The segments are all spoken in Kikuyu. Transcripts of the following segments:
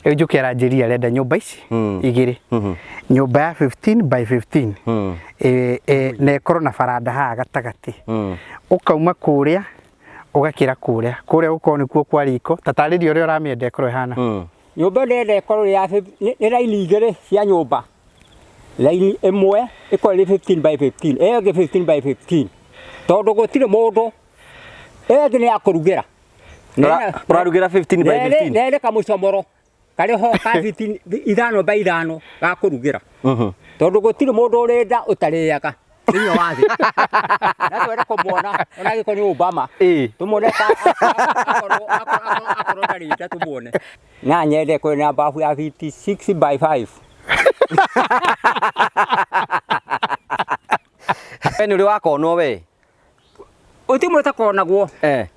Rĩu njũke aranjĩria arenda nyũmba ici igĩrĩ, nyũmba ya 15 by 15, na ĩkorwo na baranda haha gatagatĩ, ũkauma kũrĩa ũgakĩra kũrĩa, kũrĩa gũkorwo nĩkuo kwa riko. Ta tarĩria ũrĩa ũramĩenda ĩkorwo ĩhana. Nyũmba ĩno ndĩrenda ĩkorwo ĩrĩ ya nĩ raini igĩrĩ cia nyũmba. Raini ĩmwe ĩkorwo ĩrĩ 15 by 15, ĩyo ĩngĩ 15 by 15. Tondũ gũtirĩ mũndũ, ĩyo ĩngĩ nĩ ya kũrugĩra. Ũrarugĩra 15 by 15? Na ĩrĩ kamũcomoro karĩ ho ka fiti 5 by 5 ga kũrugĩra. Tondũ gũtirĩ mũndũ ũrĩ nda ũtarĩaga thĩinĩ wa thĩ. Na twende kũmuona ona angĩkorwo nĩ Obama. Tũmuone ta akorwo ndarĩ nda tũmuone. Na nyende kwĩ na bafu ya fiti 6 by 5. We nĩ ũrĩ wakonwo we? Ũtimwe takonagwo.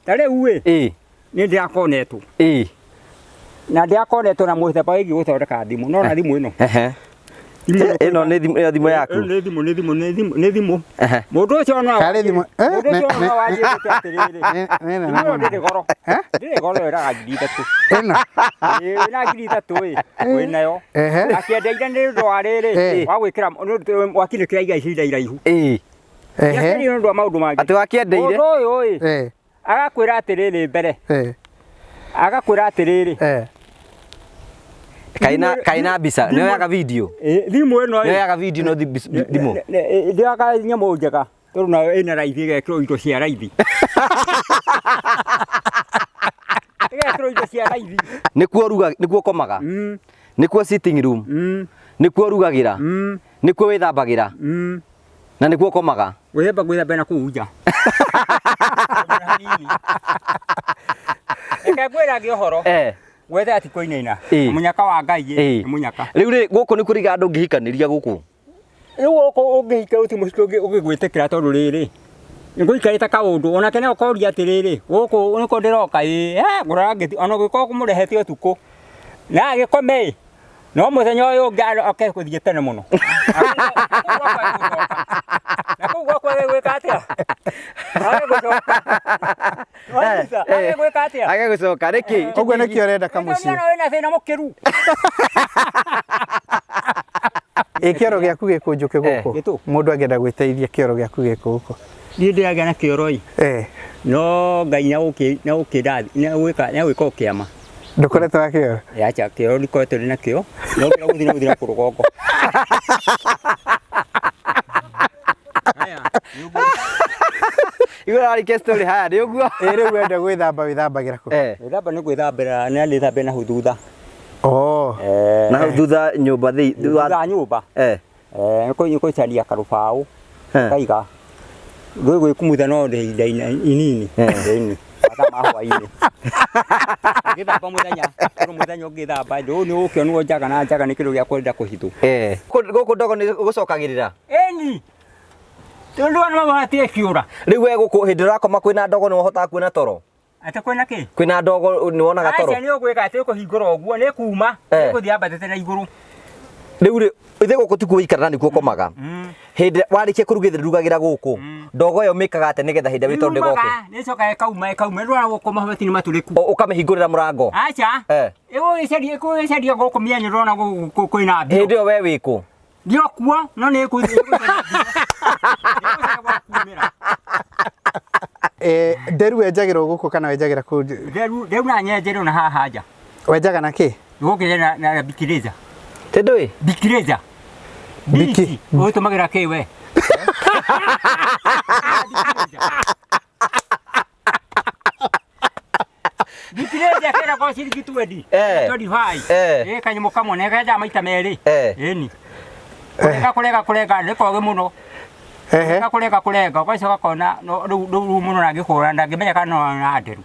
Ta rĩu ĩ, niĩ ndĩrakonetwo. Na ndĩrakonetwo na mũthemba wĩgiĩ gũthondeka thimũ. No na thimũ ĩno. Ĩno nĩ thimũ, ĩyo thimũ yaku? Nĩ thimũ, nĩ thimũ, nĩ thimũ, nĩ thimũ. Mũndũ ũcio no Karĩ thimũ, Mũndũ ũcio no wanjĩrĩte atĩrĩrĩ. Nĩ nene Thimũ ĩyo mũno. ndĩrĩ goro. Ndĩrĩ goro ĩraga 3,000. Ĩno. Ĩĩ wĩna 3,000 ĩ, wĩnayo. Akĩendeire nĩ ũndũ wa rĩrĩ, wa gwĩkĩra, nĩ ũndũ wakinĩkĩra iga ihinda iraihu. Nĩ ũndũ wa maũndũ mangĩ. Atĩ wakĩendeire? Mũndũ ũyũ ĩ, agakwĩra atĩrĩrĩ mbere. Agakwĩra atĩrĩrĩ. Kaina kaina mbica, nĩ oyaga video? Thimũ ĩno ĩ. Nĩ oyaga video no thimũ? Ndĩoyaga nyamũ njega tondũ nayo ĩna raithi ĩgekĩrwo indo cia raithi. Ĩgekĩrwo indo cia raithi. Nĩkuo ruga, nĩkuo komaga? Nĩkuo sitting room? Nĩkuo rugagĩra? Nĩkuo wĩthambagĩra? Na nĩkuo ũkomaga? Gwĩthamba gwĩthamba na kũu nja. Reke ngwĩrage ũhoro. Gwetha ti kũinaina. Mũnyaka wa Ngai ĩ, nĩ mũnyaka. Rĩu rĩ, gũkũ nĩ kũrĩ andũ ũngĩhikanĩria gũkũ? Rĩu gũkũ ũngĩhika gũtirĩ mũhiki ũngĩgwĩtĩkĩra tondũ rĩrĩ, nĩgũikarĩte kaũndũ onake no akoria atĩrĩrĩ, gũkũ nĩkuo ndĩroka ĩĩ, ngũrora ngĩthi ona ũngĩkorwo ũmũrehete ũtukũ na agĩkome ĩ, no mũthenya ũyũ ũngĩ oke gũthiĩ tene mũno. Na kũu gwakwa gwĩka atĩa? Age gũcoka. Wanyita, age gwĩka atĩa? Age gũcoka nĩkĩ? Ũguo nĩkĩo ũrenda kamũciĩ. Nĩ wĩna thĩna mũkĩru. Ĩ kĩoro gĩaku gĩkũ njũke gũkũ? Gĩtũ. Mũndũ angĩenda gwĩteithia kĩoro gĩaku gĩkũ gũkũ? Niĩ ndĩragĩa na kĩoro ĩ. No Ngai nĩagũĩka ũkĩama. Ndũkoretwo na kĩoro? Acha, kĩoro ndikoretwo ndĩ nakĩo. No kĩrĩa gũthiĩ na gũthiĩ na kũrũgongo. Igũrũ ararĩkia story haya nĩ ũguo. Ĩ rĩu wenda gwĩthamba wĩthambagĩra kũ? Gwĩthamba nĩ gwĩthambĩra, nĩ ndĩthambĩra na hau thutha. Oh. Na hau thutha nyũmba thĩ, Thutha wa nyũmba. Nĩ kũcaria karũbaũ ngaiga. Rĩu gwĩkumutha no ihinda inini. Ĩni. Mathaa ma hwaĩ-inĩ. Ngĩthamba mũthenya, tondũ mũthenya ũngĩthamba ndũĩ nĩ ũgũkĩonwo njaga na njaga nĩ kĩndũ gĩa kwenda kũhithwo. Gũkũ ndogo nĩ gũcokagĩrĩra? Ĩni. Tondũ andũ matirĩ kĩũra. Rĩu we gũkũ hĩndĩ ĩrĩa ũrakoma kwĩna ndogo nĩ ũhotaga kuona toro? Atĩ kwĩna kĩ? Kwĩna ndogo nĩ wonaga toro? Aca nĩ ũgwĩka atĩ ũkũhingũra ũguo nĩ kuma nĩ gũthiĩ ambatĩte na igũrũ. Rĩu rĩ, ithe gũkũ tikuo ũikaraga nĩkuo ũkomaga. Hĩndĩ ĩrĩa warĩkia kũruga ithe rugagĩra gũkũ. Ndogo ĩyo mĩkaga atĩa nĩgetha hĩndĩ ĩrĩa wĩ toro ndĩgoke? Yumaga, nĩ ĩcokaga ĩkauma ĩkauma ndwara gũkũ mabati nĩ matũrĩku. Ũkamĩhingũrĩra mũrango? Aca. Ĩgũgĩcaria ĩgũgĩcaria gũkũ mĩanya ndũrona gũkũ kwĩna mbio. Hĩndĩ ĩyo we wĩ kũ? Ndio kuo no nĩ ĩgũthiĩ ĩgũcaria mbio. Ĩgũcaria gwa kumĩra. Nderu wenjagĩrwo gũkũ kana wenjagĩra kũu? Nderu nderu na nyenjerwo na haha nja. Wenjaga na kĩ? Gũkĩ na na bikireza. Tĩ ndũĩ? Bikireza. Biki. Ũtũmagĩra kĩ we? Bikireza kera kwa ciringi 20. 25. Kanyamũ kamwe na kenjaga maita merĩ. Ĩni. Kũrenga kũrenga kũrenga nĩ kogĩ mũno. Kũrenga kũrenga kũrenga ũgacoka ũkona rĩu rĩu mũno ndangĩkũra ndangĩmenya kana no na nderu.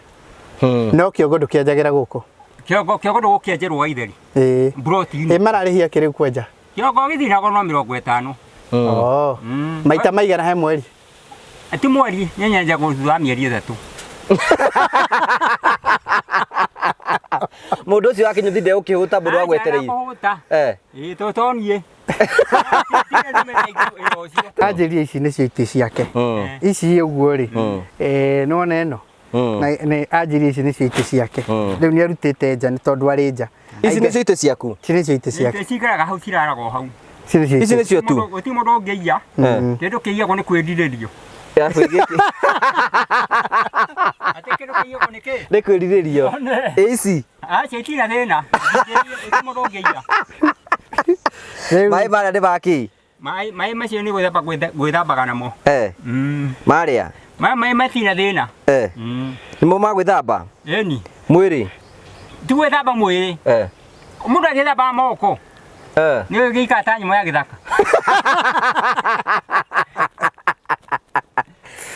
No kĩongo ndũkĩenjagĩra gũkũ? Kĩongo kĩongo ndũgũkĩenjerwo itheri. Mburoti-inĩ. Ĩ mararĩhia kĩ rĩu kwenja? Kĩongo gĩthiragwo no 50. Oh. Maita maigana he mweri? Ti mweri, niĩ nyenjagwo thutha wa mĩeri 3. Mũndũ ũcio wa kĩnyũthi ndegũkĩhũta mũndũ agwetereire. Aca Ĩĩ to to niĩ. Anjĩria ici nĩcio itĩ ciake. Ici ũguo rĩ, nĩwona ĩno? Na nĩ anjĩria ici nĩcio itĩ ciake. Rĩu nĩ arutĩte nja nĩ tondũ arĩ nja. Ici nĩcio itĩ ciaku? Ici nĩcio itĩ ciake. Itĩ cikaraga hau ciraraga o hau. Ici nĩcio Ici itĩ. nĩcio tu. Gũtirĩ mũndũ ũngĩiya. Kĩndũ kĩiyagwo nĩ kwĩrirĩrio. Arabu gĩkĩ Atĩ kĩndũ kĩiyagwo nĩ kĩ? nĩ kwĩrirĩrio. One. Ĩ ici Aca itirĩ thĩna. Gũtirĩ mũndũ ũngĩiya. Rĩu maĩ marĩa nĩ makĩ? Maĩ maĩ macio nĩ gwĩthamba gwĩthambaga namo. Eh, marĩa Maĩ maĩ matirĩ thĩna. Eh, nĩmo ma gwĩthamba Ĩni. mwĩrĩ? Ti gwĩthamba mwĩrĩ. Eh. Mũndũ agĩthambaga moko. Eh. Nĩ gĩikara ta nyamũ ya gĩthaka.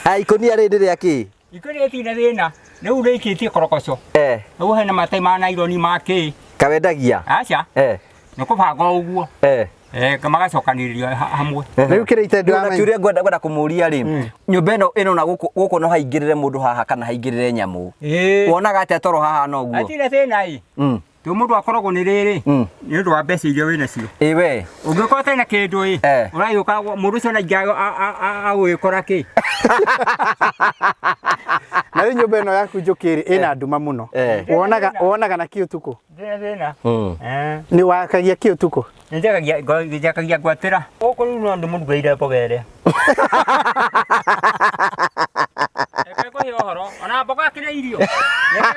Aya ikũnia rĩrĩ nĩ rĩa kĩ? Ikũnia itirĩ thĩna. Rĩu rĩikĩtie korogoco. Eh, Rĩu hena matai ma naironi ma kĩ. kawendagia? Aca. Eh, Nĩ kũbanga o ũguo. eh. Eh, magacokanĩrĩrio hamwe. Rĩu kĩrĩa ithe Na ndĩramenya. kĩũria ngwenda ngwenda kũmũria rĩ, nyũmba ĩno ĩno na gũkũ gũkũ no haingĩrĩre mũndũ haha kana haingĩrĩre nyamũ. Ĩĩ. Wonaga atĩa toro haha no ũguo? Hatirĩ thĩna ĩ. Tondũ mũndũ akoragwo nĩ rĩrĩ. Nĩ ũndũ wa mbeca iria wĩ nacio. Ĩ we. Ũngĩkorwo ũtarĩ na kĩndũ ĩ. Eh. Ũragĩũka mũndũ ũcio ona ingĩ agũgĩkora kĩ. Na rĩu nyũmba ĩno yaku njũkĩ rĩ ĩna nduma mũno. Eh. Wonaga wonaga na kĩ ũtukũ? Ndĩrĩ thĩna. Eh. Nĩ wakagia kĩ ũtukũ? Nĩnjakagia njakagia ngwatĩra. Gũkũ rĩu no ndĩmũrugĩire mboga ĩrĩa. Reke ngũhe ũhoro. Ona mboga akĩrĩa irio. Reke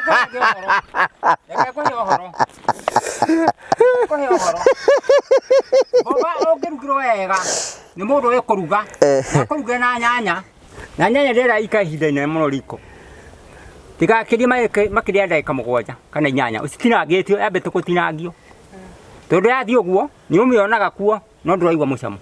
ngũhe ũhoro. Reke ngũhe ũhoro. Reke ngũhe ũhoro. Mboga ũngĩrugĩrwo wega nĩ mũndũ ũĩ kũruga. Na kũruge na nyanya. Na nyanya ndĩra ika ihinda inene mũno riko. Tigakĩrie makĩria ya ndagĩka 7 kana 8 ũcitinangĩtio yambĩte gũtinangio. Tondũ yathiĩ ũguo nĩ ũmĩonaga kuo no ndũraigua mũcamo.